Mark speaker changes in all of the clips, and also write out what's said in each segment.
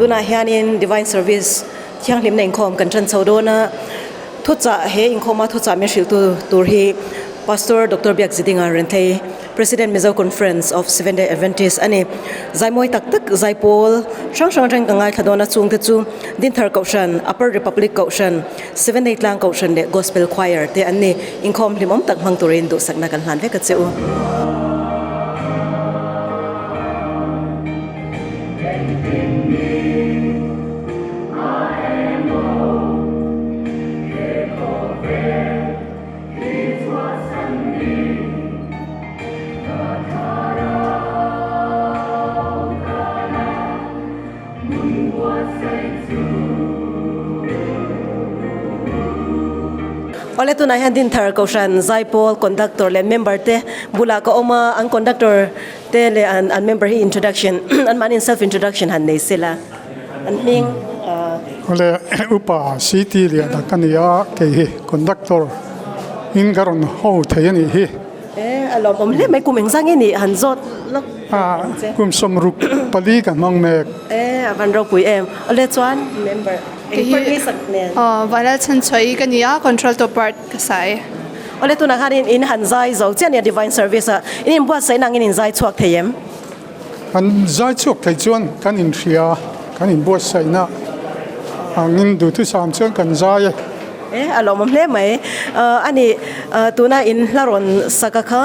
Speaker 1: Tunah hianin Divine Service thianghlimna inkhawm kan tan chho dawn a, thuchah he inkhawma thuchah min hrilhtu tur hi Pastor Doctor Biakzidinga Renthei, President Mizo Conference of Seventh Day Adventist a ni. Zaimawi tak tak zaipawl hrang hrang atangin ka ngaithla dawn a, chungte chu Dinthar Kohhran, Upper Republic Kohhran, Seventh Day Tlang Kohhran leh Gospel Choir te an ni. Inkhawm hlimawm tak hmang turin duhsakna kan hlan vek a che u. Awle tunah hian Dinthar Kohhran Zaipawl Conductor leh member te bulah ka awm a, an conductor te leh an an member hi introduction an mahni in self introduction han nei sela an hming ah.
Speaker 2: Awle upa CT Liana ka ni a, kei hi conductor in ka rawn ho thei a nih hi.
Speaker 1: E a lawmawm hle mai kum engzah nge nih han zawt lawk ang che.
Speaker 2: Kum 64 ka hmang mek.
Speaker 1: E a van ropui em. Awle chuan member eng part nge sak nen.
Speaker 3: Aw Vanlalchhanchhuaii ka ni a control to part ka sa e.
Speaker 1: Awle tunah khan in han zai zo chiah nia divine service a in inbuatsaih nangin in zai chhuak thei em?
Speaker 2: Kan zai chhuak thei chuan kan inhria kan inbuatsaihna angin duhthusam chuan kan zai e.
Speaker 1: E a lawmawm hle mai. A ni tuna in hla rawn sak a kha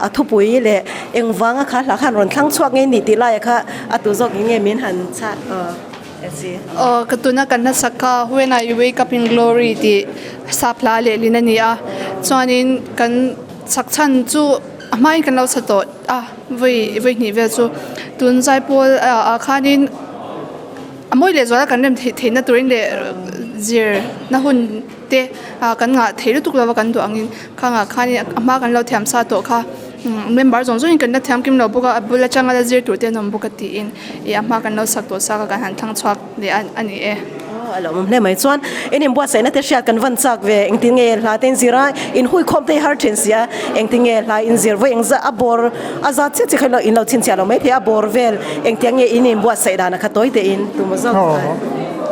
Speaker 1: a thupui leh engvanga kha hla khan rawn thlang chhuak ngei ni tih laia kha a tu zawk nge min han chah si.
Speaker 3: Aw ka tuna kan hla sak kha When I Wake Up in Glory tih sap hla lehlin a ni a, chuanin kan sak chhan chu a hmain kan lo sa tawh a vawi vawi hnih vel chu tun zaipawl ah khanin a mawi leh zuala kan rem theih theihna turin leh zir na hun te ah kan ngah thei lutuk lova kan duh angin khangah khanin a hma kan lo thiam sa tawh kha member zawng zawngin kan la thiam kim lo bawk a a bul atanga la zir tur te an awm bawk a tiin ih a hma kan lo sak tawh sa kha kan han thlang chhuak leh a ni e.
Speaker 1: Aw a lo awm hle mai chuan in inbuatsaihna te hriat kan van chak ve engtin nge hla te in zir a in hui khawm te hi har thin si a engtin nge hla in zir vawi engzah a bawr a zat chiah chiah kha in lo chhinchhiah lo mai thei a bawr vel engtiang nge in inbuatsaih dan a kha tawi te in tum zawk
Speaker 2: chuan.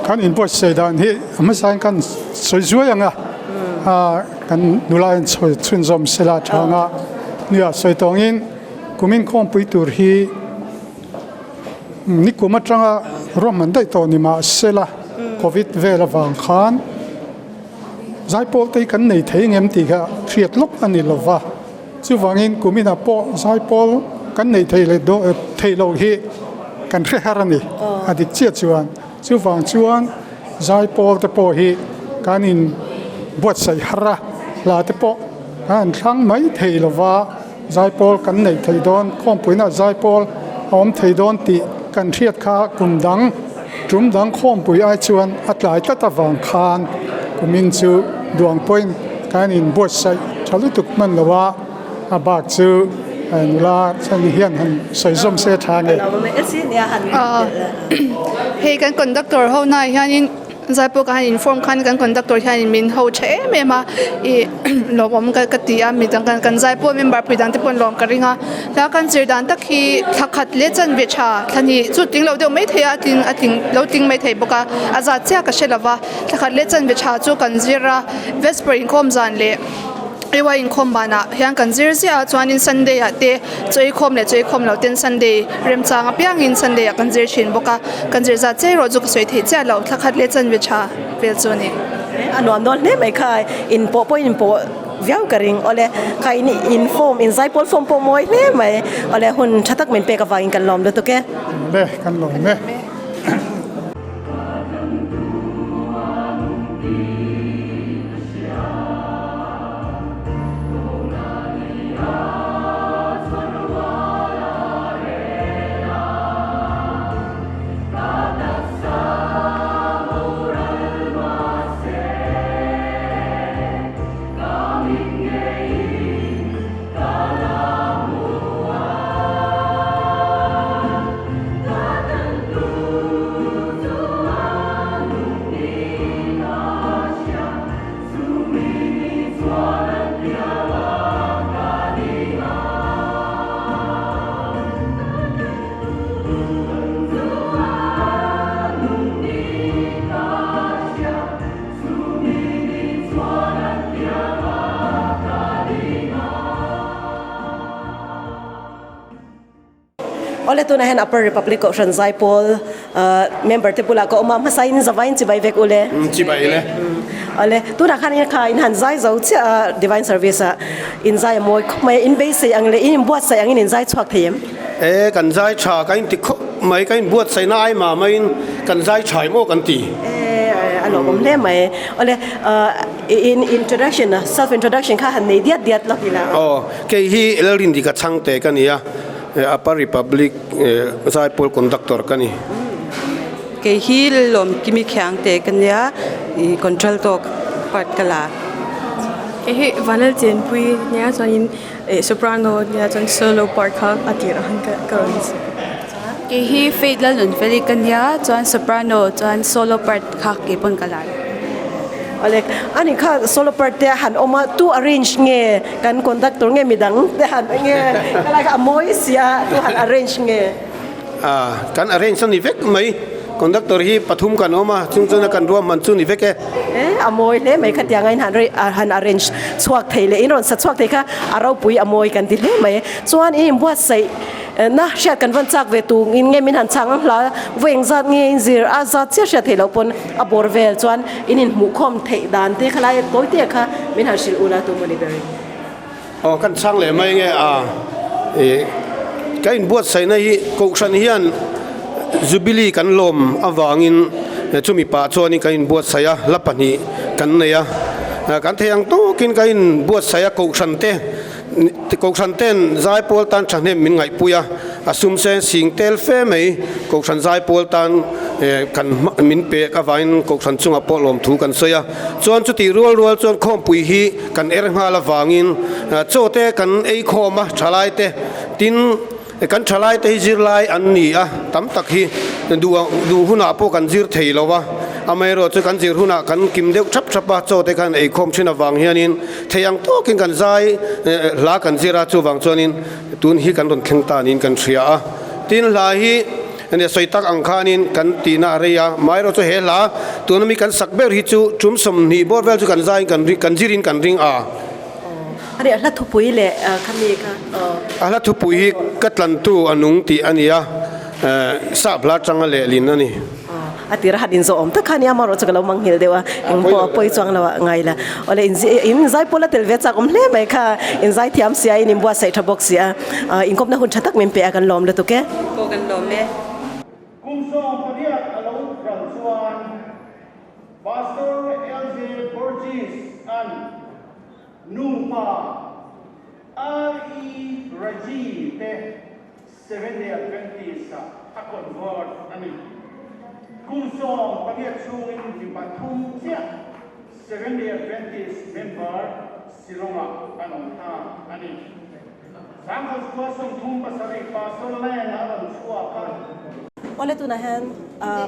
Speaker 2: Kan inbuatsaih dan hi a hmasa in kan sawi zuai ang a kan nula in sawi chhunzawm sela tha anga nia sawi tawngin kum inkhawmpui tur hi Nikum atanga ruahman daih tawh ni mah sela Covid vel avang khan zaipawl te hi kan nei thei ngem tih kha hriat lawk a ni lova, chuvangin kum inah pawh zaipawl kan nei thei leh dawn theih loh hi kan hre har a ni a dik chiah chuan. Chuvang chuan zaipawl te pawh hi kan in buatsaih har a, hla te pawh kan han thlang mai thei lova. Zaipawl kan neih thei dawn, khawmpuina zaipawl a awm thei dawn tih kan hriat kha kum dang, tum dang khawmpui ai chuan a tlai tlat avang khan kumin chu duang pawhin kan inbuatsaih tha lutuk hman lo a, a bak chu nula chhan hian han sawi zawm se tha nge.
Speaker 3: Hei kan conductor ho naah hianin Zaipawl ka han inform khan kan conductor hianin min ho tha em em a ih lawmawm ka ka ti a mi dang kan kan zaipawl member pui dang te pawh an lawm ka ring a hla kan zir dan tak hi thla khat leh chanve tha thla hnih chu tling lo deuh maithei a a tling a tling lo tling maithei bawk a a zat chiah ka hre lo va thla khat leh chanve tha chu kan zir a vesper inkhawm zan leh. Ewa inkhawm banah hian kan zir ziah a chuanin Sunday ah te chaw eikhawm leh chaw eikhawm lo ten Sunday remchang apiangin Sunday ah kan zir thin bawk a, kan zir zat che erawh chu ka sawi theih chiah lo, thla khat leh chanve tha vel chu a ni.
Speaker 1: A nuam dawn hle mai kha, in pawh pawhin in pawh viau ka ring awle, kha in in form in zaipawl form pawh mawi hle mai awle, hun tha tak min pek avangin kan lawm lutuk e.
Speaker 2: Awle, kan lawm e.
Speaker 1: Awle tunah hian Upper Republic Kohhran Zaipawl member te bulah ka awm a, hmasa in zavai in chibai vek ule.
Speaker 4: Chibai le.
Speaker 1: Awle tunah khan in kha in han zai zo chiah a Divine Service ah in zai a mawi khawp mai a, in beisei ang leh in inbuatsaih ang in in zai chhuak thei em?
Speaker 4: E kan zai tha ka inti khawp mai, ka inbuatsaihna ai mah maiin kan zai tha em aw kan ti.
Speaker 1: E a lawmawm hle mai. Awle in introduction self introduction kha han nei diat diat lawk ila.
Speaker 4: Aw kei hi Lalrindika Chhangte ka ni a. Upper Republic Zaipawl Conductor ka ni.
Speaker 5: Kei hi Lawmkimi Khiangte ka nia, i contralto part ka la.
Speaker 6: Kei hi Vanlal Chenpui nia chuanin soprano nia chuan solo part kha a tirah khan ka rawn zir.
Speaker 5: Kei hi Faith Lalnunfeli ka nia chuan soprano chuan solo part kha kei pawn ka la.
Speaker 1: Awle, ani kha solo part te a han awm a, tu arrange nge kan conductor nge midang te han nge ka lai kha a mawi si a, tu han arrange nge?
Speaker 4: A, kan arrange a ni vek mai, conductor hi pathum kan awm a, chung chuan a kan ruahman chu ni vek e.
Speaker 1: E, a mawi hle mai khatiang a in han han arrange chhuak thei leh in rawn sa chhuak thei kha a ropui a mawi kan ti hle mai. Chuan in inbuatsaih Na hriat kan van chak ve tu in nge min han chhang ang hla vawi engzat nge in zir a zat chiah hriat theih loh pawn a bawr vel chuan in inhmuh khawm theih dan te khalai tawi te kha min han hrilh ula tu mawni ber in.
Speaker 4: Aw kan chhang leh mai nge a ih ka inbuatsaihna hi kohhran hian Jubilee kan lawm avangin chumi pah chuanin kan inbuatsaih a hla pahnih kan nei a kan theih ang tawkin ka inbuatsaih a kohhran te Kohhran ten Zaipawl tan thahnem min ngaihpui a, a sum sen sing tel fe mai. Kohhran Zaipawl tan kan min pek avangin Kohhran chungah pawh lawmthu kan sawi a. Chuan chutih rual rual chuan khawmpui hi kan er nghal avangin chaw te kan ei khawm a, thalai te tin kan thalai te hi zirlai an ni a, tam tak hi duh hunah pawh kan zir thei lo a, amaherawhchu chu kan zir hunah kan kim deuh thap thap a, chaw te khan ei khawm thin avang hianin thei ang tawkin kan zai hla kan zir a, chuvang chuanin tun hi kan rawn thleng ta niin kan hria a. Tin hla hi sawi tak ang khanin kan tihna a rei a, amaherawhchu he hla tuna mi kan sak ber hi chu tum 20 bawr vel chu kan zaiin kan zirin kan ring a.
Speaker 1: A nih a hla thupui leh khami kha aw.
Speaker 4: A hla thupui hi ka tlantu a nung tih a ni a, sap hla atanga lehlin a ni.
Speaker 1: A tira han inzawh awm tak kha a nia, amaherawhchu ka lo manghilh deuh a, eng pawh a pawi chuang lo ah ngai la. Awle in zaipawl a tel ve chak awm hle mai kha, in zaithiam sia, in inbuatsaih tha bawk sia, inkawmna hun tha tak min pe a kan lawm lutuk e.
Speaker 5: Pawh kan lawm e.
Speaker 7: Kum 18 a lo ral chuan Pastor LJ Burgess an Nupa RE Raji te Seventh Day Adventist ah a convert a ni. Kum 18 chhungin mi pathum chiah Seventh Day Adventist member Shillong ah an awm ta a ni. 1937 Pastor Lang a rawn chhuak a.
Speaker 1: Awle tunah hian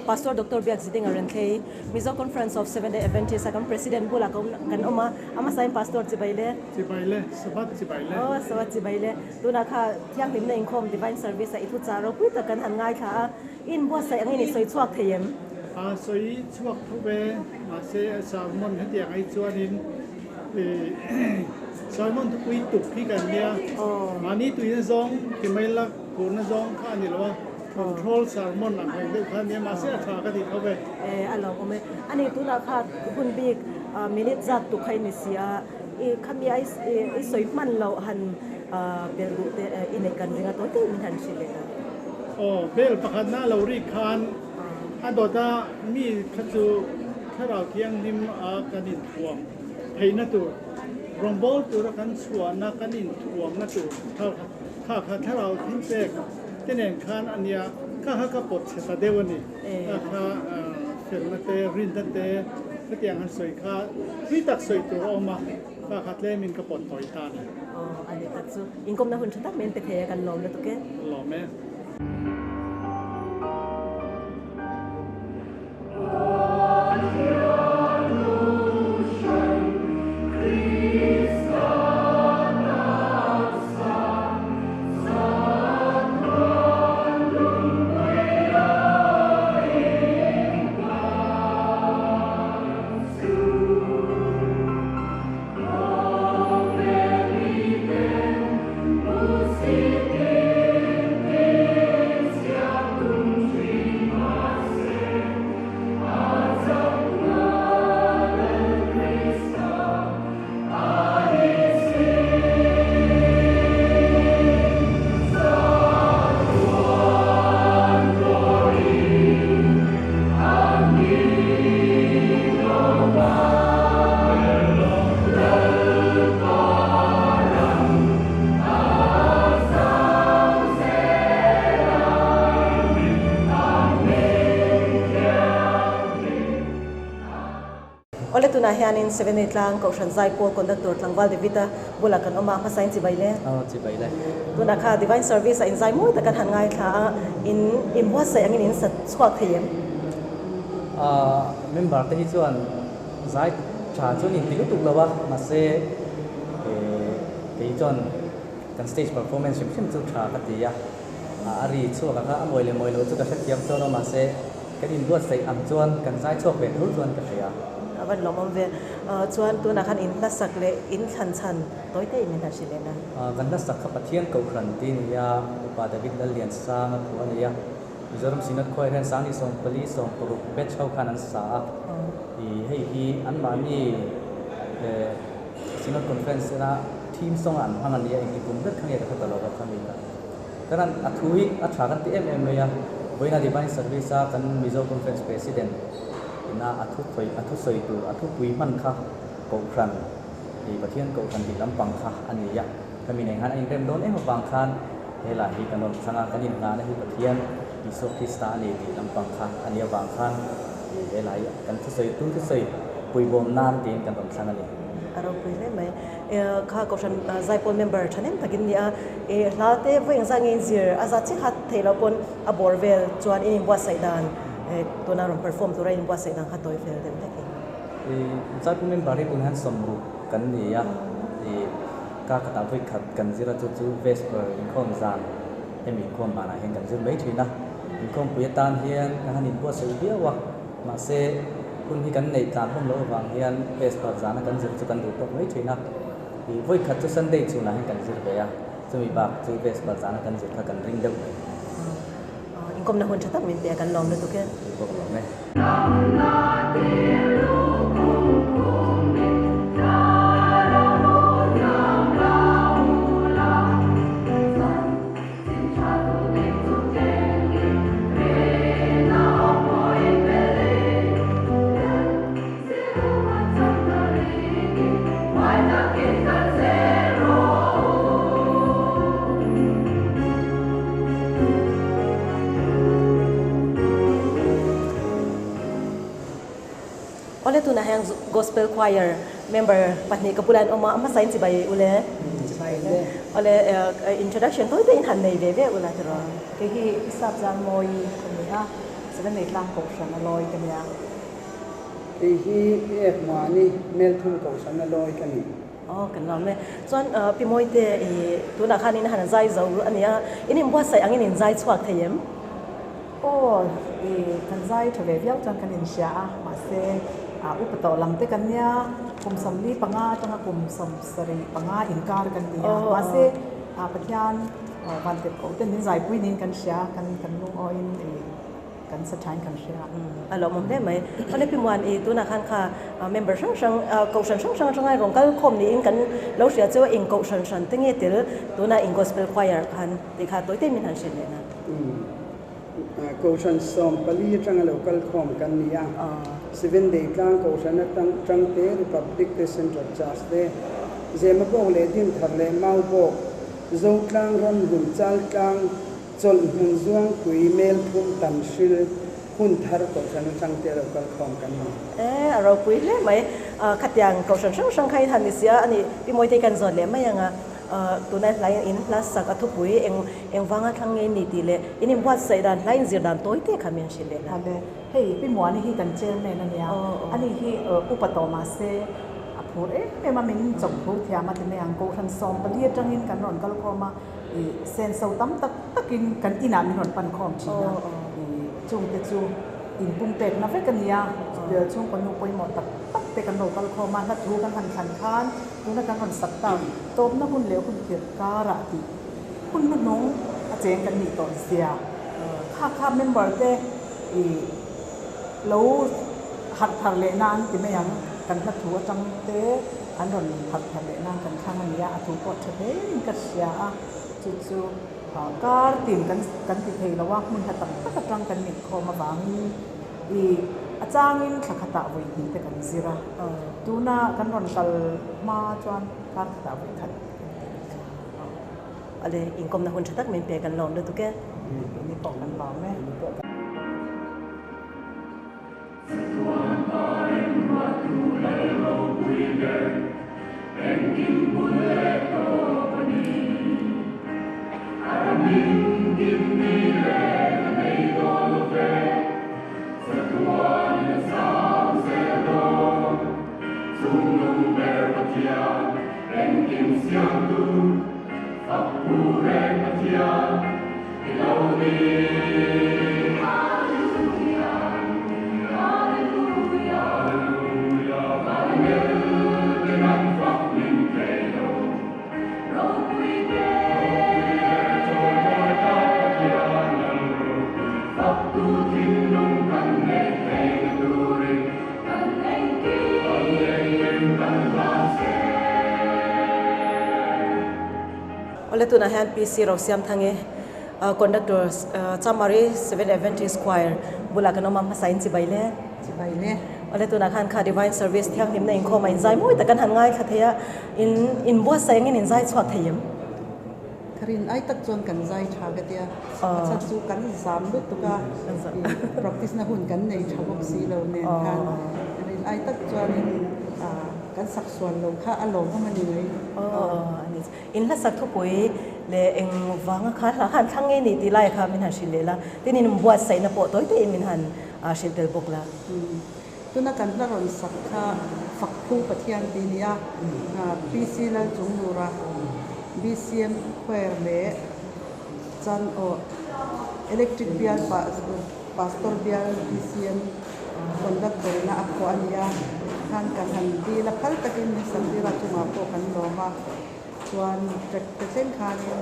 Speaker 1: Pastor Doctor Biakzidinga Renthlei Mizo Conference of Seventh Day Adventist a kan President bulah ka awm kan awm a, a hmasain Pastor chibai le.
Speaker 2: Chibai le, Sabbath chibai le.
Speaker 1: Aw Sabbath chibai le. Tunah kha thianghlimna inkhawm Divine Service a i thuchah ropui tak kan han ngaithla a, i inbuatsaih angin i sawi chhuak thei em?
Speaker 2: A sawi chhuak tho ve, mahse sermon hetiang ai chuanin i Sermon thupui tuk hi kan nia, mahni tuina zawng ti mai la phurna zawng kha a ni lo a, control sermon ang reng deuh kha a nia, mahse a tha ka ti tho ve.
Speaker 1: E, a lawmawm e. Ani tunah kha hun bik minute zat tuk kha i ni si a, i khami a i sawi hman loh han belh duh te i neih kan ring a tawi tawi min han hrilh leh a.
Speaker 2: Aw, bel pakhatna a lo rik khan a dawta mi kha chu Thlarau Thianghlim a kan inthuam theihna tur, Rawngbâwl tura kan chhuahna, kan inthuamna tur kha kha kha thlarau thilpek te nen khan a nia, kha kha ka pawt chhe ta deuh a ni. Kha kha felna te, rinna te hetiang han sawi kha thui tak sawi tur a awm a, kha kha tlemin ka pawt tawi ta a ni.
Speaker 1: Aw, a ni tak chu. Inkawmna hun tha tak mai an pe thei a, kan lawm lutuk e.
Speaker 2: Lawm e.
Speaker 1: Tunah hianin Seveney tlang Kohhran Zaipawl Conductor Tlangval David-a bulah kan awm a, hmasain chibai le.
Speaker 8: Aw, chibai le.
Speaker 1: Tunah kha Divine Service a inzai mawi tak kan han ngaithla a, in inbuatsaih angin in sat chhuak thei em?
Speaker 8: Aaa, member te hi chuan zai tha chuan inti lutuk lo a, mahse kei chuan kan stage performance hrim hrim chu tha ka ti a, a ri chhuak ang kha a mawi leh mawi lo chu ka hrethiam chuan a, mahse kan inbuatsaih ang chuan kan zai chhuak ve tho chuan ka hria.
Speaker 1: A van lawmawm ve. Chuan tunah khan in hlasak leh in thlan chhan tawi te in min han hrilh leh na.
Speaker 8: Kan hlasak kha Pathian Kohhran tih a ni a, Upa David Lalliansanga thu a ni a. Mizoram Synod khuaah hian Sangni 14 16 batch ho khan an sa a, ih hei hi anmahni Synod Conference ina theme song a an hmang a nia, engti kum ber kha nge ka hre ta lo va khami kha. Karan a thu hi a tha kan ti em em mai a, vawiina Divine Service a kan Mizo Conference President ina a thu thawi a thu sawi tur a thupui hman kha Kohhran ih Pathian Kohhran tih lampang kha a ni a, khami nen khan a inrem dawn em avang khan Helai hi kan rawn thlang a, kan inngahna hi Pathian Isua Krista a ni tih lampang kha a nih avang khan ih helai kan thusawi tu thusawi puibawm nan tiin kan rawn thlang a ni.
Speaker 1: A ropui hle mai. Kha Kohhran Zaipawl member thahnem takin nia ih hla te vawi engzah nge inzir a zat chiah kha theih loh pawn a bawr vel chuan in inbuatsaih dan tuna rawn perform tura in inbuatsaih dan kha tawi fel deuh hlek in.
Speaker 8: Ih Zaipawl member hi tunah hian sawmruk kan ni a ih. Ka khatah vawi khat kan zir a chu chu Vesper inkhawm zan hemi inkhawm banah hian kan zir mai thin a, inkhawmpui atan hian kan han inbuatsaih viau a, mahse hun hi kan neih tlan hlawm loh avang hian Vesper zana kan zir chu kan duh tawk mai thin a, ih vawi khat chu Sunday chhunah hian kan zir ve a, chumi bak chu Vesper zana kan zir kha kan ring deuh mai.
Speaker 1: Inkhawmna hun tha tak min pe a kan lawm lutuk e.
Speaker 8: Bawk lawm e.
Speaker 1: Awle tunah hian Gospel Choir member pahnih ka bulah an awm a, a hmasa in chibai ule.
Speaker 9: Chibai le.
Speaker 1: Awle introduction tawi te in han nei ve ve ula tiraw.
Speaker 9: Kei hi Isap Zangmawi ka ni a, Seven Day Tlang Kohhran a lawi ka nia.
Speaker 10: Kei hi Ek Muani Melthum Kohhran a lawi ka ni.
Speaker 1: Aw kan lawm e. Chuan Pi Mawite i tunah khan in han zai zo a nia, in inbuatsaih angin in zai chhuak thei em?
Speaker 9: Aw i kan zai tha ve viau chuan kan inhria a, mahse upa tawh lam te kan nia, kum 45 atanga kum 75 inkar kan ni a, mahse Pathian vantirh koh ten min zaipui niin kan hria, kan lungawiin i Kan sa thain kan hria.
Speaker 1: A lawmawm hle mai. Awle Pi Muan i tunah khan kha member hrang hrang kohhran hrang hrang atanga rawn kal khawm niin kan lo hria chu eng kohhran hran te nge tel tunah eng gospel choir khan tih kha tawi te min han hrilh leh na.
Speaker 10: Kohhran 14 atanga lo kal khawm kan ni a. Seven Day tlang kohhran atang tangte Republic te Central Church te Zemabawk leh Dinthar leh Maubawk Zotlang Ramhlun Chaltlang Chawlh hmun zuang pui mel phum tam hril hun thar kohhran atang te lo kal khawm kan ni.
Speaker 1: E, a ropui hle mai. Khatiang kohhran hrang hrang kha in han ni sia a ni. Pi Mawitei kan zawt leh mai ang a, tuna hlai in hla sak a thupui eng eng vanga thlang nge ni tih leh in inbuatsaih dan hla inzir dan tawi te kha min hrilh leh la.
Speaker 9: Ale, hei Pi Muani hi kan chairman a nia, ani hi upa tawh mah se a phur em em a, min chawp phur thiam a ti mai ang. Kohhran 14 atangin kan rawn kal khawm a. Ih senso tam tak takin kan inah min rawn pan khawm thin a, ih chungte chu inpum pekna vek a nia, chhungkaw nu pawimawh tak tak te kan lo kal khawm a, hla thu kan han thlan khan tuna kan rawn sak tak tawpna hun leh hun tirh karah tih hun hnuhnung a cheng kan nih tawh zia kha kha member te ih lo harh thar leh nan ti mai ang kan hla thu atang te. An rawn phalh thar leh nan kan thlang a nia, a thu pawh tha hlein ka hria a, chu chu kar tin kan kan ti thei lo a, hmun hla tak tak atang kan inkhawm avangin ih a changin thla khatah vawi hnih te kan zir a, tuna kan rawn kal hma chuan kar khatah vawi khat kan ti a ni.
Speaker 1: Ale inkawmna hun tha tak min pe kan lawm lutuk e.
Speaker 9: Keini pawh kan lawm e.
Speaker 1: Awle tunah hian PC Rosiamthangi conductor Chamari Seventh Adventist Choir bulah kan awm a hmasa in chibai le.
Speaker 9: Chibai le.
Speaker 1: Awle tunah khan kha Divine Service thianghlimna inkhawm a inzai mawi tak kan han ngaithla thei a, in inbuatsaih angin inzai chhuak thei em?
Speaker 9: Ka rin ai tak chuan kan zai tha ka tia, a chhan chu kan zam lutuk a, practice na hun kan nei tha bawk si lo nen khan ka rin ai tak chuanin kan sak sual lo kha a lawmawm a ni mai.
Speaker 1: In hlasak thupui leh eng vanga kha hla khan thlang ngei ni tih lai kha min han hrilh leh la, tin in buatsaihna pawh tawi tawiin min han hrilh tel bawk la.
Speaker 9: Tuna kan hla rawn sak kha Fakphu Pathian tih a ni a, PC Lalchunglura, BCM Choir leh Chan aw Electric Bial Pastor Bial BCM Conductor ina a phuah a ni a, khan kan han dil a phal takin min sak tir a chungah pawh kan lawm a, chuan track te thleng khanin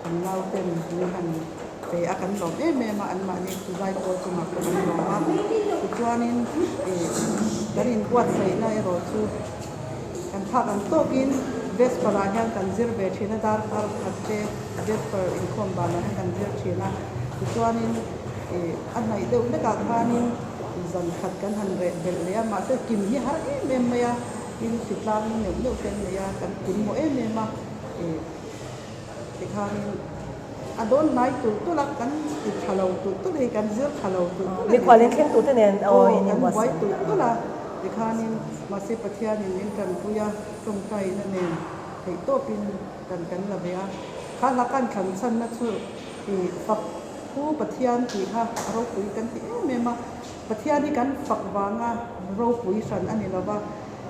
Speaker 9: kan nauten min han pe a kan lawm em em a anmahni chu zaipawl chungah pawh kan lawm a tichuanin ih kan inbuatsaihna erawh chu kan phak ang tawkin Vesper ah hian kan zir ve thin a darkar khat te Vesper inkhawm banah hian kan zir thin a tichuanin ih a hnaih deuh hlekah khanin zan khat kan han reh belh leh a mahse kim hi har em em mai a tin hritlang neuh neuh te an nei a kan kim mawh em em a ih Tikhanin a dawn hnai tulh tulh a, kan ti tha lo tulh tulh hei kan zir tha lo tulh tulh a ni.
Speaker 1: Mikhual in thleng turte nen aw in
Speaker 9: kan buai tulh tulh a, tikhanin mahse Pathianin min tanpui a, tawngtaina nen theih tawpin kan kan la ve a. Kha hla kan thlan chhanna chu i fak thu Pathian tih kha a ropui kan ti em em a, Pathian hi kan fak vanga ropui hran a ni lo va,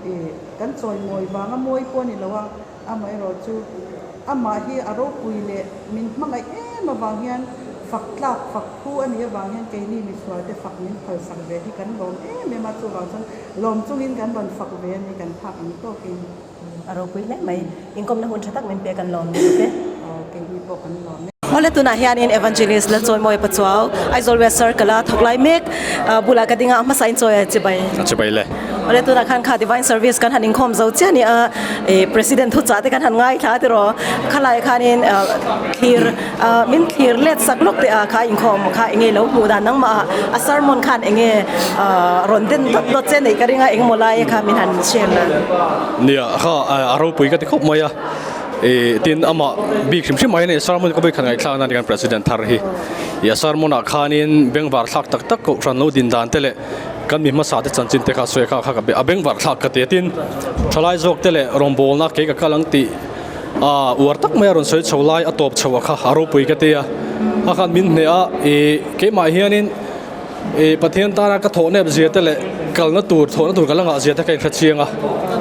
Speaker 9: i kan chawimawi vanga mawi pawh a ni lo a. Amaherawhchu, amah hi a ropui leh min hmangaih em avang hian fak tlak, fak phu a nih avang hian keini misualte fak min phalsak ve hi kan lawm em em a, chuvang chuan lawm chungin kan rawn fak ve a ni, kan phak ang tawkin.
Speaker 1: A ropui hle mai. Inkawmna hun tha tak min pek an lawm lutuk e.
Speaker 9: Aw, keini pawh kan lawm e.
Speaker 1: Awle tunah hianin Evangelist Lalchawimawi Pachuau, Aizawl West Circle a thawk lai mek bulah ka ding a, a hmasa in chawi a chibai.
Speaker 11: A chibai le.
Speaker 1: Awle tunah khan kha Divine Service kan han inkhawm zo chiah a ni a, ih President thuchah te kan han ngaithla a tiraw, khalai khanin thlir min thlir let sak lawk teh a kha inkhawm kha enge lo hmuh dan nangmah a, a sermon khan enge rawn den dawt dawt che neih ka ring a, engemaw lai kha min han share la.
Speaker 11: Nia kha a ropui ka ti khawp mai a. Ih tin amah bik hrim hrim mai a ni sermon ka vawikhat ngaihthlak na ni kan president thar hi ih a sermon ah khanin bengvar thlak tak tak kohhran lo din dan te leh kan mi hmasa te chanchin te kha sawi kha kha a bengvar thlak ka ti a tin thalai zawk te leh rawngbawlna kei ka kal ang tih ah uar tak mai a rawn sawi chho lai a tawp chho a kha a ropui ka ti a a khan min hneh a ih keimah hianin Ih Pathian tana ka thawh nep zia te leh kalna tur thawhna tur ka la ngah zia te ka inhre chiang a,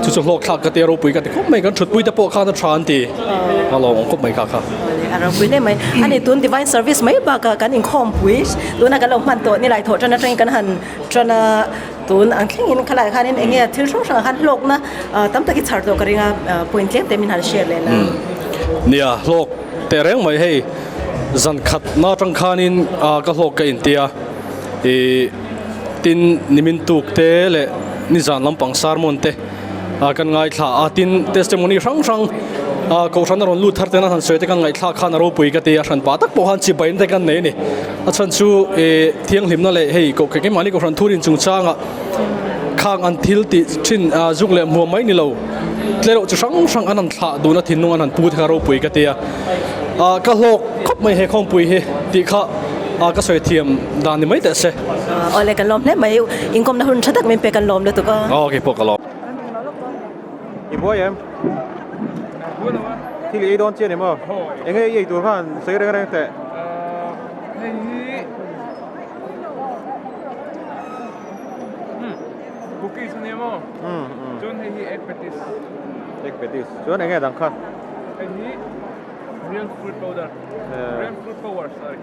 Speaker 11: chu chu hlawk thlak ka ti a ropui ka ti khawp mai, kan thutpui te pawh khan a tha an ti a lawm awm khawp mai kha kha.
Speaker 1: A ropui hle mai. Ani tun Divine Service mai bakah kan inkhawmpui tuna kan lo hman tawh nilai thawh tan atangin kan han tan a, tun ang thlengin khalaiah khanin eng nge thil hrang hrangah khan hlawkna tam tak hi chhar tawh ka ring a, point tlem te min han share leh la.
Speaker 11: Nia, hlawk teh reng mai hei. Zan khat na atang khanin ka hlawk ka intia ih tin nimin tuk te leh nizan lampang sermon te kan ngaithla a tin testimony hrang hrang kohhran a rawn lut thar ten a han sawi te kan ngaihthlak khan a ropui ka ti a hran pah tak pawh khan chibai te kan nei a ni a chhan chu ih thianghlimna leh hei kohhran keimahni kohhran thurin chungchangah khang an thil tih thin zuk leh hmuam mai ni lo tlereuh chi hrang hrang an han thlah dun a thinlung an han pu te kha ropui ka ti a. Ah ka hlawk khawp mai he khawmpui hi tih kha ah ka sawi thiam dan ni mai teh se.
Speaker 1: Awle kan lawm hle mai, inkawmna hun tha tak min pe kan lawm lutuk a.
Speaker 11: Aw keipawh ka lawm.
Speaker 12: I buai em? Thil i ei dawn chian em aw? Enge i ei tur khan sawi reng reng teh.
Speaker 13: Hei hi cookies a nia maw? Chuan hei hi egg patties.
Speaker 12: Egg patties. Chuan enge dang kha?
Speaker 13: Hei hi real fruit powder. Real fruit power sorry.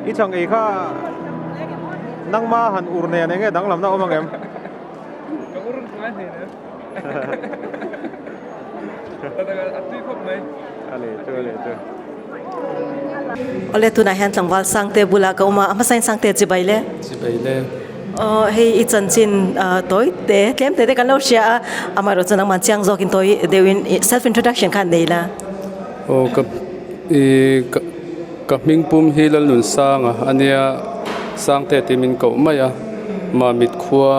Speaker 12: I chhang ei kha nangma han ur nen enge danglamna awm ang em?
Speaker 13: Ka ur ngai hle nen. A tui khawp mai.
Speaker 12: A ni chu a ni chu.
Speaker 1: Awle tunah hian tlangval Sangte bulah ka awm a, a hmasain Sangte chibai le.
Speaker 14: Chibai le.
Speaker 1: Aw hei i chanchin tawi te tlem te te kan lo hria a, amaherawh chu nangmah chiang zawkin tawi deuhin self introduction kha an nei la.
Speaker 14: Aw ka i ka ka hming pum hi Lalnunsanga a nia Sangte tih min koh mai a, Mamit khua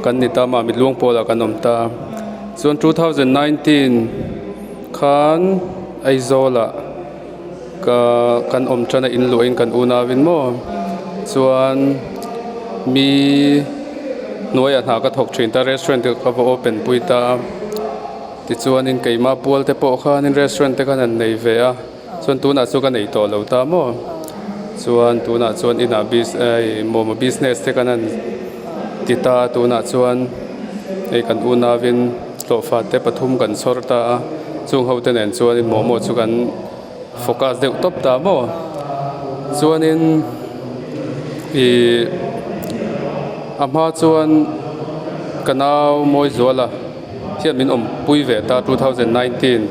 Speaker 14: kan ni ta Mamit Luangpawlah kan awm ta. Chuan 2019 khan Aizawlah ka kan awm tan a inluahin kan unauin maw chuan mi hnuaiah hna ka thawk thin ta restaurant te ka va open pui ta a tichuanin keimah pual te pawh khanin restaurant te khan an nei ve a chuan tunah chu ka nei tawh lo ta maw chuan tunah chuan inah bus ei momo business te khan an ti ta a tunah chuan hei kan unauin hlawhfa te pathum kan chhawr ta a chung ho te nen chuanin momo chu kan focus deuh tawp ta maw chuanin ihh a hma chuan ka nau Mawizuala hian min awmpui ve ta 2019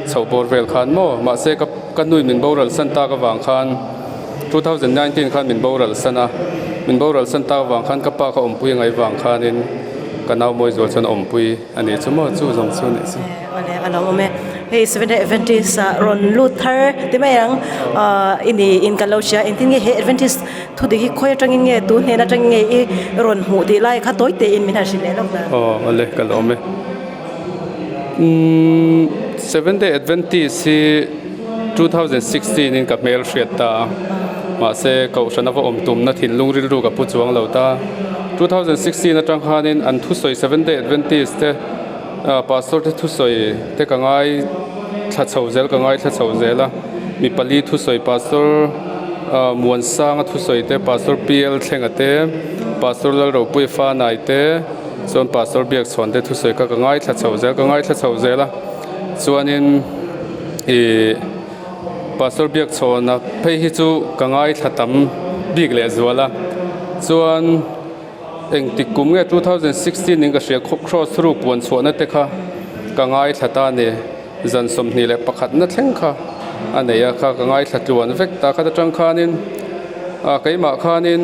Speaker 14: chho bawr vel khan maw mahse ka ka nui min boral san tak avang khan 2019 khan min boral san a min boral san tak avang khan ka pa ka awmpui a ngaih vang khanin ka nau Mawizuala chuan a awmpui a nih chu maw chu zawng chu a nih chu.
Speaker 1: Awle a lo awm e. Hei Seventh Day Adventist ah rawn lut thar ti mai ang ah i ni in kan lo hria engtin nge he Adventist thu dik hi khawi atangin nge tu hnen atangin nge i rawn hmuh tih lai kha tawi tein min han hrilh leh lawk dan.
Speaker 14: Aw awle ka lo awm e. Umm Seventh Day Adventist hi 2016 in ka hmel hriat ta a mahse kohhran a va awm tumna thinlung rilru ka pu chuang lo ta. 2016 atang khanin an thusawi Seventh Day Adventist te Pastor te thusawi te ka ngai thla chho zel ka ngai thla chho zel a mi pali thusawi Pastor Muansanga thusawi te Pastor PL Thlenga te Pastor Lalropuia Fanai te chuan Pastor Biakchhuan te thusawi kha ka ngai thla chho zel ka ngai thla chho zel a chuanin ih Pastor Biakchhuana phei hi chu ka ngai thla tam bik leh zual a chuan. Engtik kum nge 2016 in ka hria khawp cross ruk puan chhuahna te kha ka ngaithla ta a ni. Zan 21 na thleng kha a nei a kha ka ngaithla tluan vek ta khat atang khanin ah keimah khanin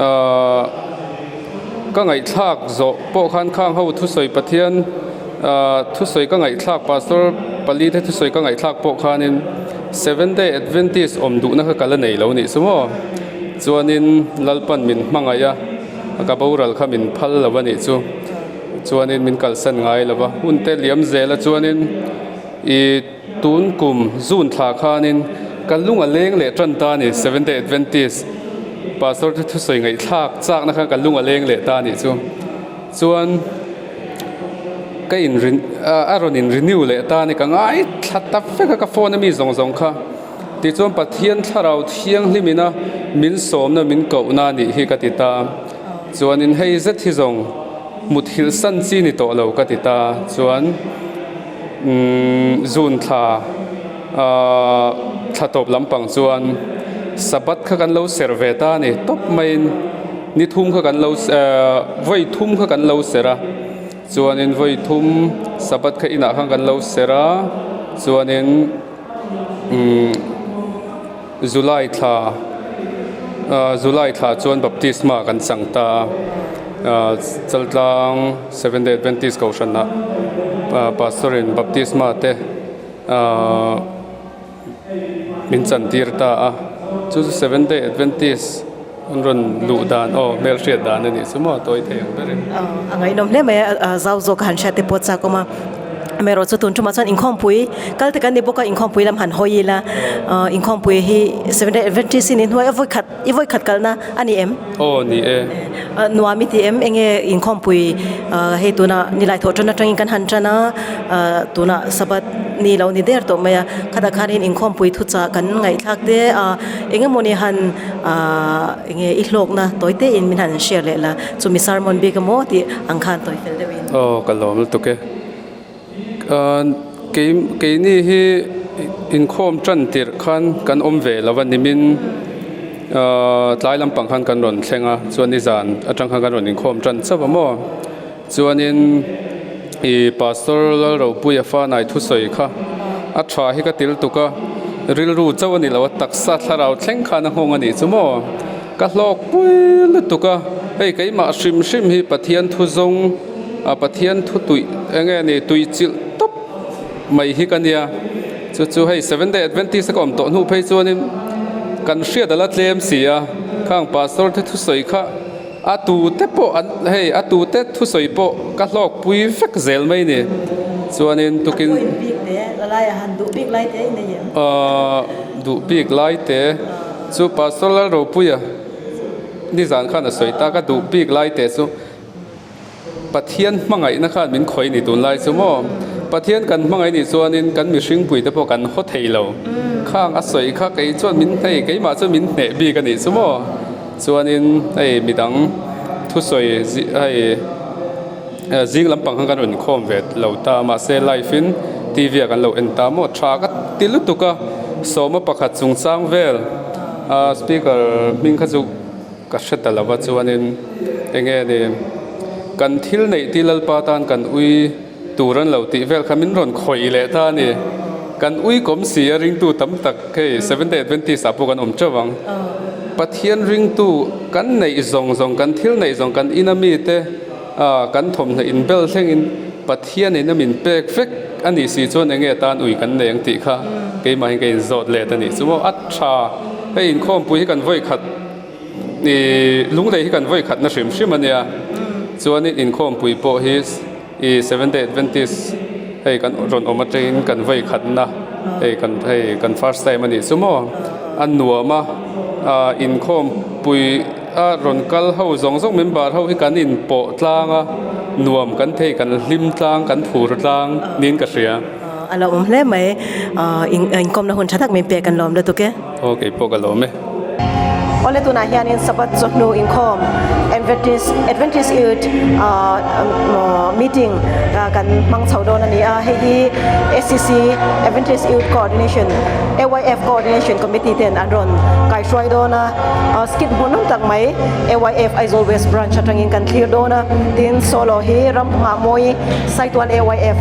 Speaker 14: ah ka ngaihthlak zawh pawh khan khang ho thusawi Pathian ah thusawi ka ngaihthlak pastor pali te thusawi ka ngaihthlak pawh khanin Seventh Day Adventist awm duhna kha ka la nei lo nih chu maw. Chuanin Lalpan min hmangaih a, ka boral kha min phal lo a nih chu. Chuanin min kalsan ngai lo va, hun te liam zel a chuanin i tun kum June thla khanin ka lung a leng leh tan ta a ni, Seventh Day Adventist Pastor te thusawi ngaihthlak chakna khan ka lung a leng leh ta a nih chu. Chuan ka in a rawn in renew leh ta a ni, ka ngaithla ta vek a ka phone a mi zawng zawng kha. Tichuan Pathian Thlarau Thianghlimina min sawmna min kohna a nih hi ka ti ta. Chuanin hei zet hi zawng muthilh san chi ni tawh lo ka ti ta. Chuan umm June thla ahh thla tawp lampang chuan Sabbath kha kan lo serh ve ta a ni. Tawp maiin ni thum kha kan lo ehh vawi thum kha kan lo serh a. Chuanin vawi thum Sabbath kha inah khan kan lo serh a. Chuanin. Umm July thla ah July thla chuan baptisma kan chang ta a ah Chaltlang Seventh Day Adventist kohhran ah ah pastor in baptisma te ah min chan tir ta a chu chu Seventh Day Adventist an rawn luh dan aw hmelhriat dan a nih chu maw tawi thei ang ber in.
Speaker 1: A ngaihnawm hle mai a zau zawk a han hriat te pawh chak awm a. Amaherawh chu tun tumah chuan inkhawmpui kal te kan ni bawk a inkhawmpui lam han hawi ila inkhawmpui hi Seventh Day Adventist in hnuai a vawikhat i vawikhat kalna a ni em?
Speaker 14: Aw ni e.
Speaker 1: Nuam i ti em? Enge inkhawmpui hei tuna nilai thawh tan atangin kan han tan a tunah Sabbath ni lo ni der tawh mai a khatah khanin inkhawmpui thuchah kan ngaihthlak te a engemawni han enge i hlawkna tawi te in min han share leh la chumi sermon bik emaw tih ang khan tawi fel deuhin.
Speaker 14: Aw ka lawm lutuk e. Kei keini hi inkhawm tan tirh khan kan awm ve lo a nimin tlai lampang khan kan rawn thleng a chuan nizan atang khan kan rawn inkhawm tan chauh a maw chuanin ih pastor Lalropuia fanai thusawi kha a tha hi ka til tuk a rilru chauh a ni lo a taksa thlarau thleng khan a nghawng a nih chu maw ka hlawk pui lutuk a hei keimah hrim hrim hi Pathian thu zawng. A Pathian thu tuih eng nge ni tui chilh tawp mai hi ka nia chu chu hei Seventh Day Adventist a ka awm tawh hnu phei chuanin kan hriat a la tlem si a khang pastor te thusawi kha a tute pawh an hei a tute thusawi pawh ka hlawk pui vek zel mai ni chuanin tukin aaa duh bik lai te chu pastor Lalropuia nizan khan a sawi ta ka duh bik lai te chu. Pathian hmangaihna khan min khawih ni tunlai chu maw? Pathian kan hmangaih nih chuanin kan mihringpui te pawh kan haw thei lo. Khang a sawi kha kei chuan min hei keimah chuan min hneh bik a nih chu maw? Chuanin hei midang thusawi hei zing lampang khan kan rawn inkhawm ve lo ta mahse live in TV ah kan lo en ta maw? Tha ka ti lutuk a, sawma pakhat chungchang vel speaker hming kha chu. Ka hre ta lova chuanin enge ni kan thil neih ti Lalpa tan kan ui tur an lo tih vel kha min rawn khawih leh ta a ni. Kan ui kawm si a ringtu tam tak hei Seventh Day Adventist ah pawh kan awm teuh ang. Pathian ringtu kan neih zawng zawng kan thil neih zawng kan ina mite kan thawmhnaw inbel thlengin Pathian in a min pek vek a nih si chuan enge tan ui kan nei ang tih kha keimahin ka inzawt let a nih chu maw a tha hei inkhawmpui hi kan vawi khat Ih lunglei hi kan vawi khatna hrim hrim a nia chuanin inkhawmpui pawh hi ih Seventh Day Adventist hei kan rawn awm atangin kan vawi khatna hei kan hei kan first time a nih chu maw a nuam a ah inkhawmpui a rawn kal ho zawng zawng member ho hi kan inpawh tlang a nuam kan thei kan hlim tlang kan phur tlang niin ka hria.
Speaker 1: A lo awm hle mai ah inkawmna hun tha tak min pek kan lawm lutuk e.
Speaker 14: Aw kei pawh ka lawm e.
Speaker 1: Awle tunah hianin Sabbath chawhnu inkhawm Adventist Adventist Youth meeting kan hmang chho dawn a ni a, hei hi SCC Adventist Youth Coordination AYF Coordination Committee ten an rawn kaihruai dawn a, skit hmuhnawm tak mai AYF Aizawl West Branch atangin kan thlir dawn a, tin solo hi Ramngahmawi Saitual AYF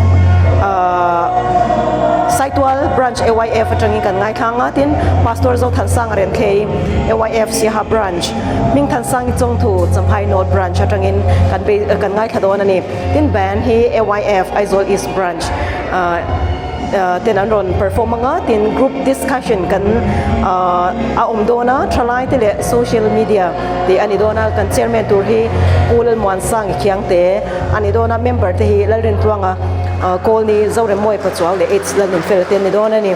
Speaker 1: Saitual Branch AYF atangin kan ngaithlang a, tin Pastor Zothansanga Renthei AYF Siaha Branch Hmingthansangi Chawngthu Champhai North Branch atangin kan bei kan ngaithla dawn a ni. Tin band hi AYF Aizawl East Branch ten an rawn perform anga tin group discussion kan a awm dawn a, thalai te leh social media tih a ni dawn a, kan chairman tur hi Pu Lalmuansang Khiangte a ni dawn a, member te hi Lalrintluanga Kawlni Zoremmawi Pachuau leh H Lalnunfela te an ni dawn a ni.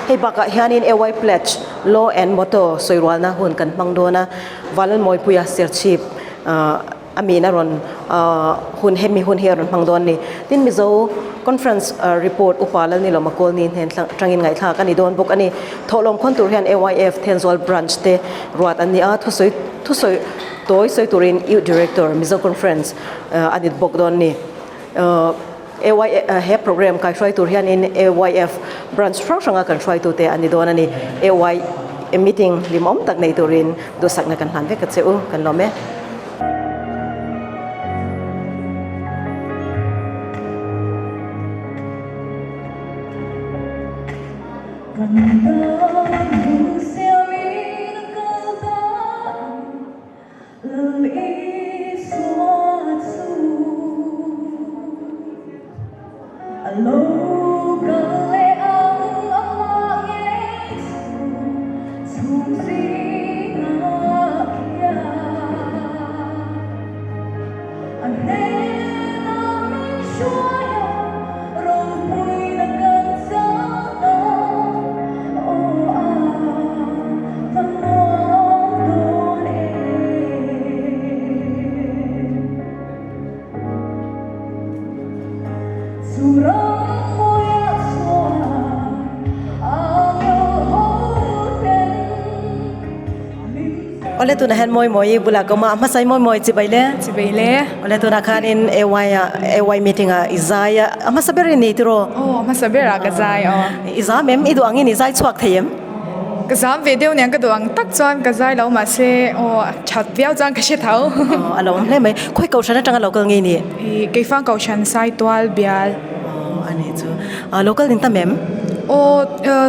Speaker 1: Hei bakah hianin AY Pledge, Law and Motto sawirualna hun kan hmang dawn a, Vanlalmawipuia Serchhip a min a rawn hun hemi hun hi a rawn hmang dawn a ni. Tin Mizo Conference Report Upa Lalnilawma Kawlni hnen tangin ngaihthlak a ni dawn bawk a ni. Thawhlawm khawn tur hian AYF Thenzawl Branch te ruat an ni a, thusawi thusawi tawi sawi turin Youth Director Mizo Conference a ni bawk dawn a ni. AY he program kaihruai tur hianin AYF branch hrang hranga kan hruaitute an ni dawn a ni. AY meeting hlimawm tak nei turin duhsakna kan hlan vek a che u, kan lawm e. Awle tunah hian mawi mawi bulah ka awm a, a hmasa hi mawi mawi chibai le.
Speaker 15: Chibai le.
Speaker 1: Awle tunah khanin AY ah AY meeting ah i zai a, a hmasa ber i ni tiraw?
Speaker 15: Aw a hmasa ber ah ka zai aw.
Speaker 1: I zam em? I duh angin i zai chhuak thei em?
Speaker 15: Ka zam ve deuh nen ka duh ang tak chuan ka zai lo mahse aw a that viau chuan ka hre tho.
Speaker 1: Aw a lo awm hle mai. Khawi kohhran atanga lo kal nge ni?
Speaker 15: Ih Keifang kohhran Saitual bial.
Speaker 1: Aw a nih chu. Ah lo kal in tam em?
Speaker 15: Aw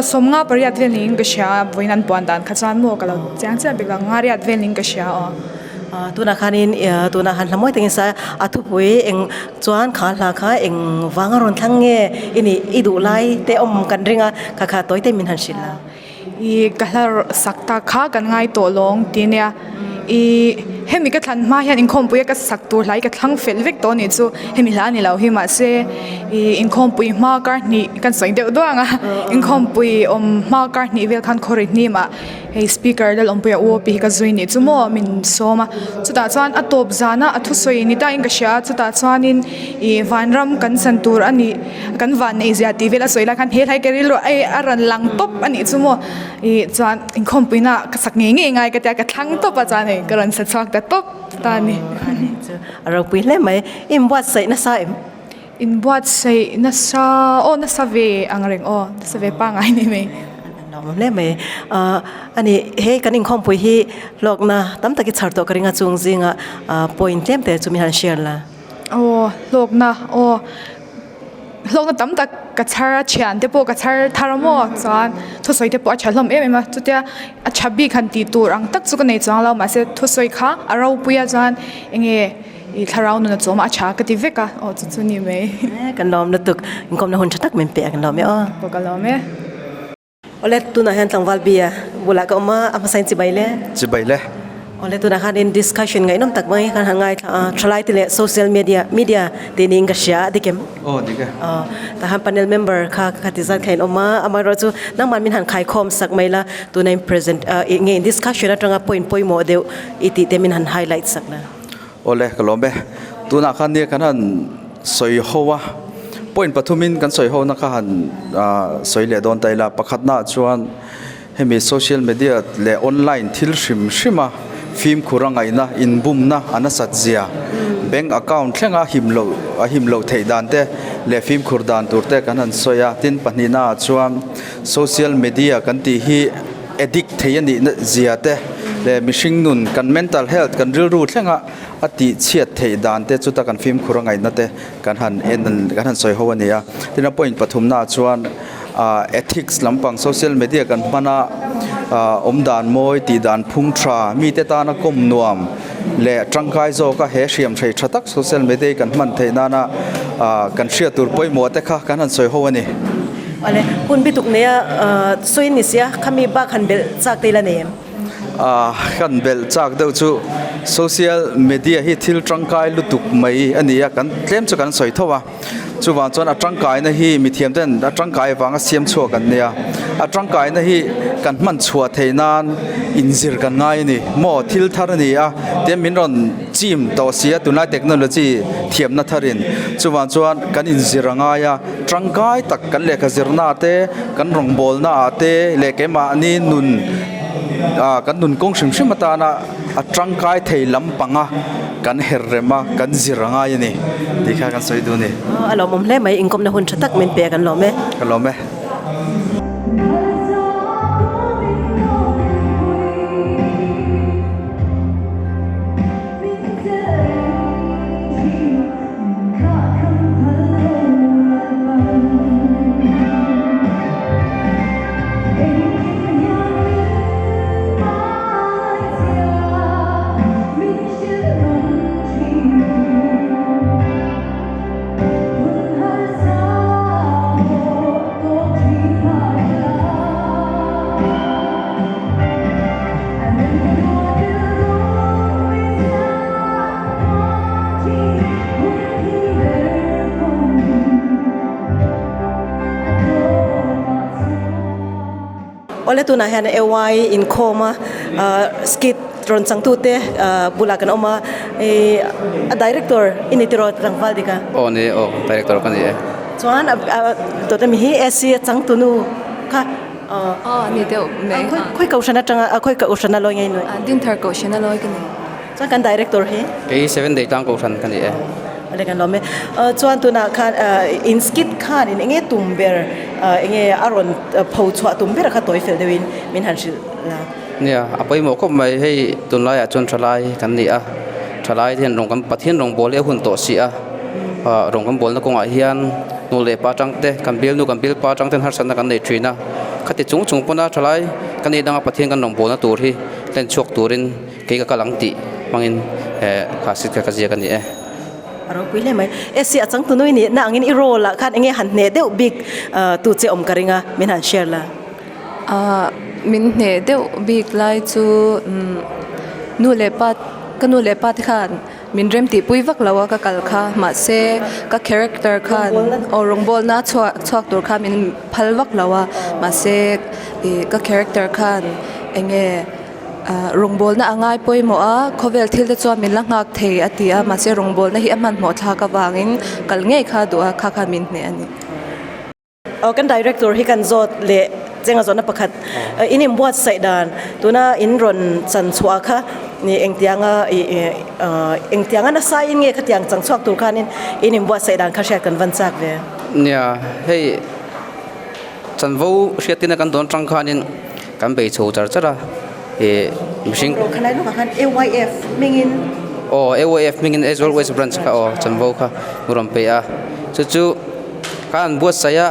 Speaker 15: sawmnga pariat vel niin ka hria vawiin an puan dan kha chuan maw ka lo chiang chiah bik lo nga riat vel niin ka hria aw.
Speaker 1: Ah tunah khanin tunah han hla mawi takin sa a thupui eng chuan kha hla kha eng vanga rawn thlang nge i nih i duh lai te awm kan ring a kha kha tawi te min han hrilh la.
Speaker 15: Ih ka hla sak tak kha kan ngai tawh lawng ti nia ih hemi ka thlan hma hian inkhawmpui a ka sak tur hlai ka thlang fel vek tawh anih chu hemi hla ani lo hi mahse ih inkhawmpui hma kar hnih kan sawi deuh duang a inkhawmpui awm hma kar hnih vel khan khawri hnim ah hei speaker lalawmpuia u aw pi hi ka zui nih chu maw min sawm a chutah chuan a tawp zan a a thusawi ni ta in ka hria a chutah chuanin ih vanram kan chan tur a nih. Kan van nei zia tih vel a sawi lai khan he hlai ka rilru a a rawn lang tawp a nih chu maw ih chuan inkhawmpuina ka sak ngei ngei ngai ka tia ka thlang tawp a chuan hei ka rawn sa chhuak ta tawp ta a ni.
Speaker 1: A ropui hle mai. Inbuatsaih nasa em?
Speaker 15: Inbuatsaih nasa aw nasa ve ang reng aw nasa ve pangngai ni mai.
Speaker 1: A lawmawm hle mai. A ni hei kan inkhawmpui hi hlawkna tam tak i chhar tawh ka ring a chung zingah point tlem te chu min han share la.
Speaker 15: Aw hlawkna aw hlawkna tam tak ka chhar a thian te pawh ka chhar thar a maw chuan thusawi te pawh a tha hlawm em em a chutia a tha bik han tih tur ang tak chu ka nei chuang lo mahse thusawi kha a ropui a chuan eng nge ih thlarau nun a chawm a a tha ka ti vek a aw chu chu ni mai.
Speaker 1: Kan lawm lutuk inkawmna hun tha tak min pe a kan lawm e aw.
Speaker 15: Pawh ka lawm e.
Speaker 1: Awle tunah hian tlangval bia bulah ka awm a, a hmasa in chibai le.
Speaker 16: Chibai le.
Speaker 1: Awle tunah khan in discussion ngaihnawm tak mai khan han ngaithla a, thalai te leh social media media tih niin ka hria a dik em?
Speaker 16: Aw dik e.
Speaker 1: Aw tah khan panel member kha ka ti zat kha in awm a, amaherawh chu nangmah min han khaikhawm sak mai la, tuna in present ih nge in discussion atanga point pawimawh deuh i tih te min han highlight sak la.
Speaker 16: Awle ka lawm e. Tunah khan nia kan han sawi ho a, point pathumin kan sawi ho na kha han sawi leh dawn ta ila. Pakhatnaah chuan hemi social media leh online thil hrim hrim a fimkhur a ngaihna, inbumna a nasat zia, bank account thlenga him loh a him loh theih dan te leh fimkhur dan tur te kan han sawi a. Tin, pahnihnaah chuan social media kan tih hi addict thei a nih zia te leh mihring nun kan mental health kan rilru thlenga a tih chhiat theih dan te chuta kan fimkhur a ngaihna te kan han en kan han sawi ho a ni a. Tin a point pathumna ah chuan ah ethics lampang social media kan hman a ah awmdan mawi tih dan phung tha mite tana kawm nuam leh tangkai zawka he hriam thei tha tak social media kan hman theih nana ah kan hriat tur pawimawh te kha kan han sawi ho a ni.
Speaker 1: Awle, hun bi tuk nei a sawi ni sia, khami bak han belh chak te ila nei em?
Speaker 16: Ah, kan belh chak deuh chu social media hi thil tangkai lutuk mai a ni a, kan tlem chu kan sawi tho a, chuvang chuan a tangkaina hi mithiam ten a tangkai avanga siam chhuak an nia, a tangkaina hi kan hman chhuah theih nan inzir kan ngai a ni maw, thil thar a ni a, tin min rawn chim tawh si a tunlai technology thiamna tharin chuvang chuan kan inzir a ngai a. Tangkai tak kan lehkha zirna te, kan rawngbawlna ah te leh keimahni nun ah kan nun kawng hrim hrim atana a tangkai thei lampanga kan her rem a, kan zir a ngai a ni tih kha kan sawi duh a ni.
Speaker 1: A lawmawm hle mai, inkawmna hun tha tak min pe a kan lawm e.
Speaker 16: Ka lawm e.
Speaker 1: Awle tunah hian AY inkhawm a skit rawn changtute bulah kan awm a ih a director i ni tiraw tlangval dik a?
Speaker 17: Aw ni aw director ka ni e.
Speaker 1: Chuan dawt ami hi AC a changtunu kha
Speaker 17: Aw ni deuh mai.
Speaker 1: Khawi kohhran atanga khawi kohhran a lawi ngei nuai?
Speaker 17: Dinthar kohhran a lawi ka ni.
Speaker 1: Chuan kan director hi?
Speaker 18: Kei Seven Day tlang kohhran ka ni e.
Speaker 1: Awle kan lawm e. Chuan tunah khan in skit khan in enge tum ber enge a rawn pho chhuah tum ber kha tawi fel deuhin min han hrilh la.
Speaker 18: Nia, a pawimawh khawp mai. Hei tunlaiah chuan thalai kan ni a, thalai te hian rawng kan Pathian rawng bawl hi a hun tawh si a, rawng kan bawlna kawngah hian nu leh pa atang te, kan bialnu kan bialpa atang ten harsatna kan nei thin a, khati chung chung pawna thalai kan nih danga Pathian kan rawng bawlna tur hi hlen chhuak turin kei ka kal ang tih hmangin kha sit kha ka ziak a ni e.
Speaker 1: A ropui hle mai. Esi a changtu nui nihna angin i role ah khan enge han hneh deuh bik tu che awm ka ring a, min han share la.
Speaker 17: Ahh min hneh deuh bik lai chu umm nu leh pa ka nu leh pa te khan min rem tih pui vak lo a ka kal kha mahse ka character khan aw rawngbawlna chhuah chhuak tur khan min phal vak lo a mahse ih ka character khan eng nge ah rawngbawlna a ngai pawimawh a khawvel thil te chuan min la nghak thei a ti a mahse rawngbawlna hi a hmanhmawh thlak avangin kal ngei kha duh a kha khan min hneh a ni.
Speaker 1: Aw kan director hi kan zawt leh chenga zawhna pakhat in inbuatsaih dan tuna in rawn chan chhuah kha ni engtianga ih engtianga nasa in nge khatiang chang chhuak tur khanin in inbuatsaih dan kha hriat kan van chak ve.
Speaker 18: Nia hei chanvo hriatina kan dawn tang khanin kan bei chho char char a ih mihring.
Speaker 1: Khalai lawkah khan AYF hmingin.
Speaker 18: Aw AYF hmingin Aizawl West Branch kha aw chanvo kha rawn pe a chu chu. Ka an buatsaih a,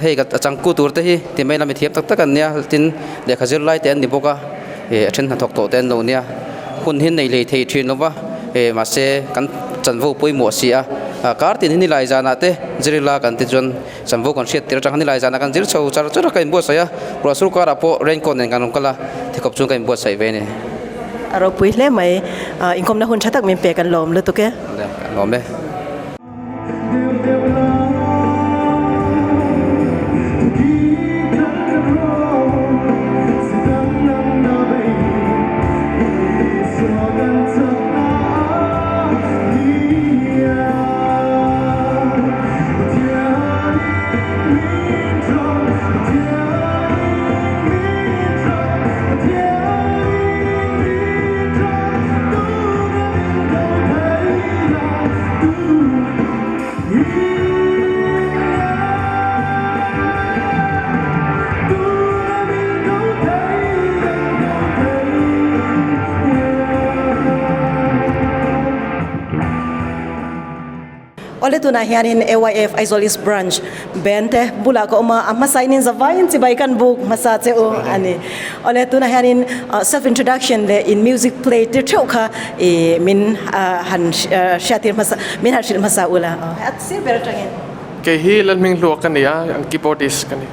Speaker 18: hei ka changku tur te hi ti mai lam i thiam tak tak an nia, tin lehkha zir lai te an ni bawk a, ih a then hnathawk tawh te an lo nia, hun hi nei lei thei thin lo va, ih mahse kan chanvo pawimawh si a, kar tin hi nilai zanah te zir ila kan ti chuan chanvo kan hriat tir atang khan nilai zanah kan zir chho char char a ka inbuatsaih a, ruah sur karah pawh raincoat nen kan rawn kal a, thekawp chuan ka inbuatsaih ve a ni.
Speaker 1: A ropui hle mai, inkawmna hun tha tak min pek an lawm lutuk e.
Speaker 18: An lawm e.
Speaker 1: Awle tunah hianin AYF Aizawl East Branch Band te bulah ka awm a, a hmasa in zavaiin chibai kan buk hmasa che u a ni. Awle tunah hianin self introduction leh in music play tir theuh kha ih min han hriattir hmasa min han hrilh hmasa ula a sir ber atangin.
Speaker 13: Kei hi Lalhminghlua ka ni a, ang keyboardist ka ni.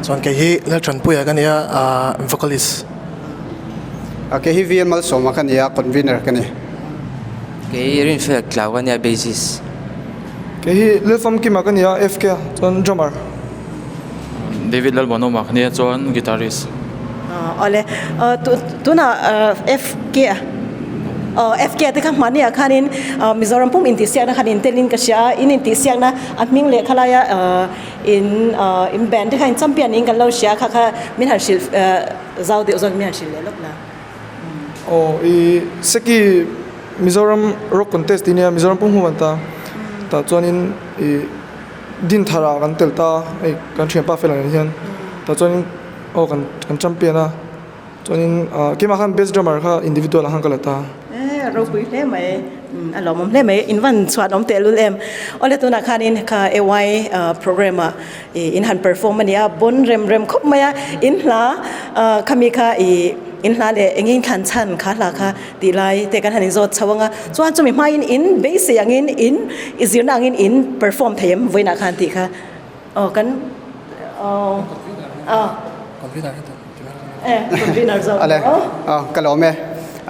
Speaker 19: Chuan kei hi Lalthanpuia ka ni a, vocalist.
Speaker 20: Kei hi VL Malsawma ka ni a, convener ka ni.
Speaker 21: Kei Rinfel Tlau ka ni a, bassist.
Speaker 13: Kei hi Lalfamkima ka ni a, FK a, chuan drummer.
Speaker 22: David Lalmuanawma ka nia chuan guitarist.
Speaker 1: Awle tunah FK a aw FK te kha hmahniah khanin Mizoram pum intihsiakna khan intelin ka hria a, in intihsiakna a hming leh khalaia in in band te kha in champion niin kan lo hria a kha kha min han hrilh zau deuh zawk min han hrilh leh lawk la.
Speaker 13: Aw i Seki Mizoram Rock Contest tih nia Mizoram pum hmuh an ta tah chuanin i Din thar ah kan tel ta hei kan thianpa fel ang hian tah chuanin aw kan kan champion a chuanin ah keimah khan best drummer kha individual ah khan ka la ta.
Speaker 1: E ropui hle mai a lawmawm hle mai in van chhuan awm tehlul em awle tunah khanin kha AY program ah in han perform a nia bon rem rem khawp mai a in hla khami kha ih in hla leh eng eng thlan chhan kha hla kha tih lai te kan han inzawt chho ang a, chuan chumi hmain in beisei angin in i zirna angin in perform thei em vawiinah khan tih kha aw kan aw aw e convener zawk
Speaker 20: Ale aw ka lawm e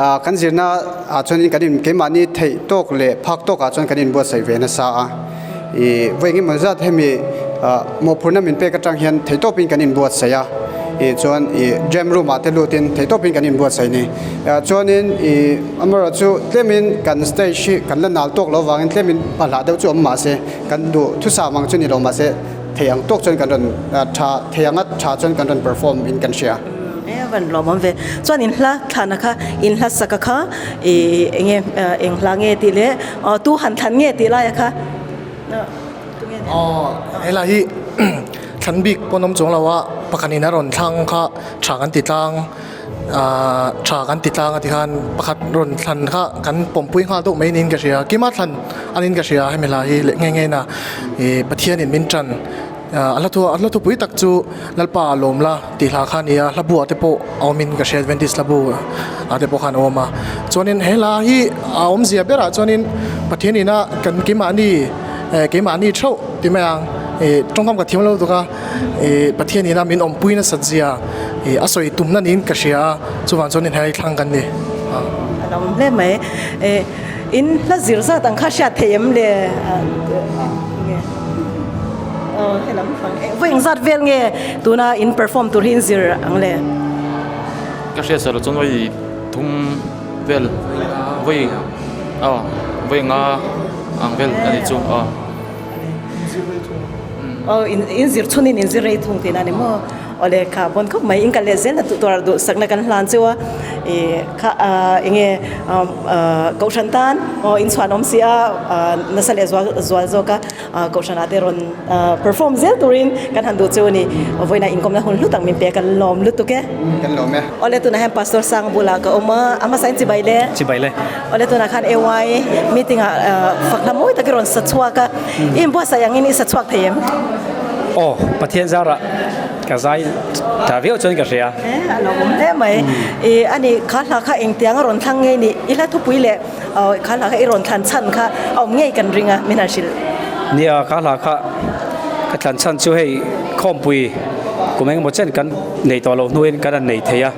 Speaker 20: ah kan zirna ah chuanin kan in keimahni theih tawk leh phak tawk ah chuan kan inbuatsaih ve nasa a ih vawi engemaw zat hemi ah mawhphurhna min pek atang hian theih tawpin kan inbuatsaih a. Ih chuan ih jam room ah te lutin theihtawpin kan inbuatsaih a ni. Chuanin ih amaherawhchu tlemin kan stage hi kan la nal tawk lo vangin tlemin hmahlah deuh chu awm mahse kan duh thusam ang chu ni lo mahse thei ang tawk chuan kan rawn tha thei anga tha chuan kan rawn perform in kan hria.
Speaker 1: E a van lawmawm ve. Chuan in hla thlana kha in hla saka kha ih enge eng hla nge tih leh tu han thlan nge tih laia kha tunge nia.
Speaker 19: Aw helai hi thlan bik pawn awm chuang lo a pakhanin a rawn thlang kha tha kan ti tlang. Ahh tha kan ti tlang a ti khan pakhat rawn thlan kha kan pawmpui nghal deuh mai niin ka hria kima thlan a niin ka hria hemi hla hi leh nghe nghe na ih Pathianin min tan ah a hla thu a hla thupui tak chu Lalpa a lawm la tih hla kha a ni a hla buah te pawh a awmin ka hria Adventist hla bu ah te pawh khan a awm a chuanin he hla hi a awmzia berah chuanin Pathianin a kan keimahni eh keimahni theuh ti mai ang ih tawngkam ka thiam lo lutuk a. Ih Pathian ina min awmpui nasat zia ih a sawi tumna niin ka hria a, chuvang chuan inhai thlang kan ni.
Speaker 1: A lo awm hle mai. Ih in hla zir zat ang kha hriat theih em le? Nge aw helam fang vawi engzat vel nge tuna in perform tur hi in zir ang le?
Speaker 22: Ka hriat sa lo chuan vawi thum vel vawi aw vawi nga ang vel a ni chu aw.
Speaker 1: Aw in zir chhunin in zir rei thung tihna a ni maw? Aw le kha bawn khawp mai in kal leh zel na duh tur duhsakna kan hlan chu a ih kha ah eng nge kohhran tan aw in chhuan awm si a nasa leh zual zual zawk a kohhran ah te rawn perform zel turin kan han duh chu a ni vawiinah inkawmna hun hlu tak min pe a kan lawm lutuk e.
Speaker 20: Kan lawm e.
Speaker 1: Aw le tunah hian Pastor Sang bulah ka awm a a hmasa in chibai le.
Speaker 3: Chibai le.
Speaker 1: Awle tunah khan AY meeting ah fak hla mawi tak i rawn sa chhuak a, i inbuatsaih angin i sa chhuak thei em?
Speaker 3: Aw, Pathian zarah ka zai ta viau chuan ka hria.
Speaker 1: E, a lo awm hle mai. I ani kha hla kha engtiang a rawn thlang ngei ni? I hla thupui leh kha hla kha i rawn thlan chhan kha a awm ngei kan ring a, min han hrilh.
Speaker 3: Nia, kha hla kha ka thlan chhan chu hei khawmpui kum engemaw chen kan nei tawh loh hnuin kan han nei thei a.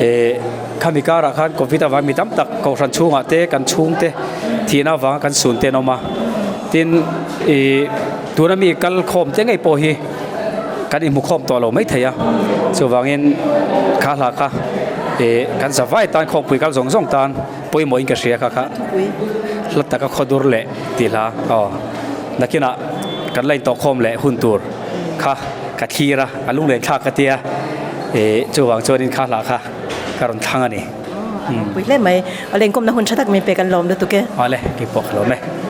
Speaker 3: E. Khami karah khan Covid avang mi tam tak kohhran chhungah te kan chhungte thihna avanga kan sun te an awm a, tin ih tuna mi kal khawm te ngei pawh hi kan inhmu khawm tawh lo mai thei a, chuvangin kha hla kha ih kan zavai tan khawmpui kal zawng zawng tan pawimawhin ka hria kha kha hla taka khawdur leh tih hla aw nakinah kan la intawhkhawm leh hun tur kha ka thlir a, a lunglen thlak ka tia ih chuvang chuanin kha hla kha. Ka rawn thlang a ni.
Speaker 1: Pui hle mai. Awle inkomna hun tha tak min pek an lawm lutuk e.
Speaker 3: Awle, keipawh ka lawm e.